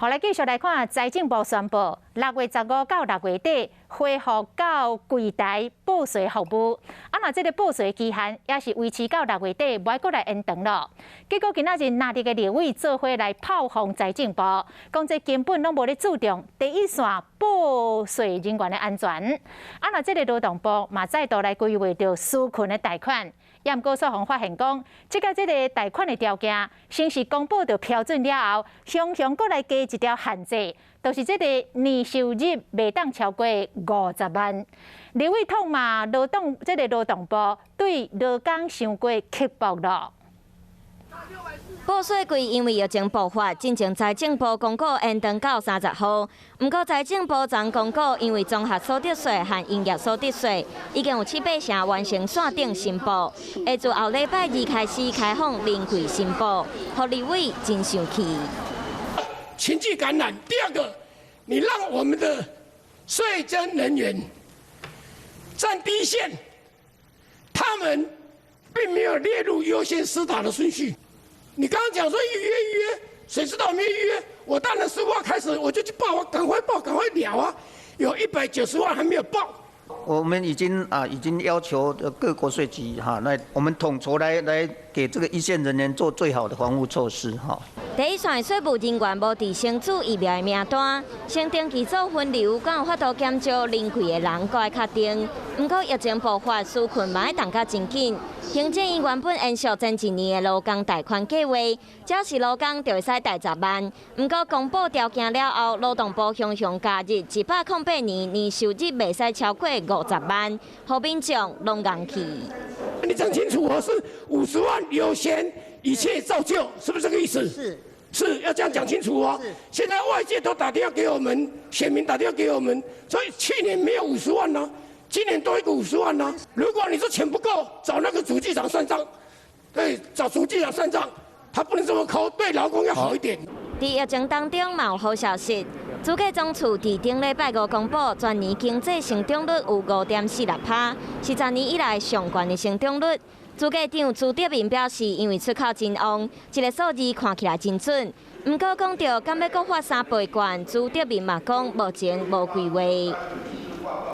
好，來繼續來看財政部宣布，6月15到6月底恢復到櫃台報稅服務。啊，若這个報稅期限也是維持到六月底，無愛閣來延長咯。結果今仔日藍綠的立委做伙來炮轟財政部，講這根本攏無咧注重第一線報稅人員的安全。啊，若這个勞動部嘛再度來規劃著紓困的貸款。也毋過，煞予發現講，這个貸款的條件，先是公布著標準了後，雄雄閣來加一條限制，就是這个年收入袂當超過50萬。立委痛罵這个勞動部對勞工傷過刻薄咯。報稅季因為疫情爆發，進前財政部公告延長到30號。毋過財政部昨公告，因為綜合所得稅和營業所得稅已經有七八成完成線頂申報，會自後禮拜二開始開放臨櫃申報，予立委真生氣。群聚感染。第二個，你讓我們的稅徵人員站第一線，他們並沒有列入優先施打的順序。你剛剛講說預約預約，誰知道沒預約？我當然15號開始我就去報，我趕快報，趕快了啊！有190萬還沒有報。我們已經要求各國稅局哈，來我們統籌來給這個一線人員做最好的防護措施哈。第一線稅務人員無佇先注疫苗的名單，先登記做分流，敢有法度減少臨櫃的人閣愛確定。毋過疫情爆發，紓困嘛愛動較真緊。行政院原本延續前一年的勞工貸款計劃，只要是勞工就會使貸10萬。毋過公布條件了後，勞動部雄雄加入108年年收入袂使超過50萬，予民眾攏𠢕去。你講清楚，我是50萬優先，一切照舊，是不是這個意思？是。是要這樣講清楚哦。現在外界都打電話給我們，選民打電話給我們，所以去年沒有五十萬呢，今年多一個五十萬呢。如果你說錢不夠，找那個主計長算賬，對，找主計長算賬，他不能這麼摳，對勞工要好一點。佇疫情當中，嘛有好消息。主計總處佇頂禮拜五公布，全年經濟成長率有5.46趴，是10年以來上懸的成長率。主計長朱德明表示，因為出口真旺，這个數字看起來真準。毋過講著敢欲閣發三倍券，朱德明嘛講目前無規劃。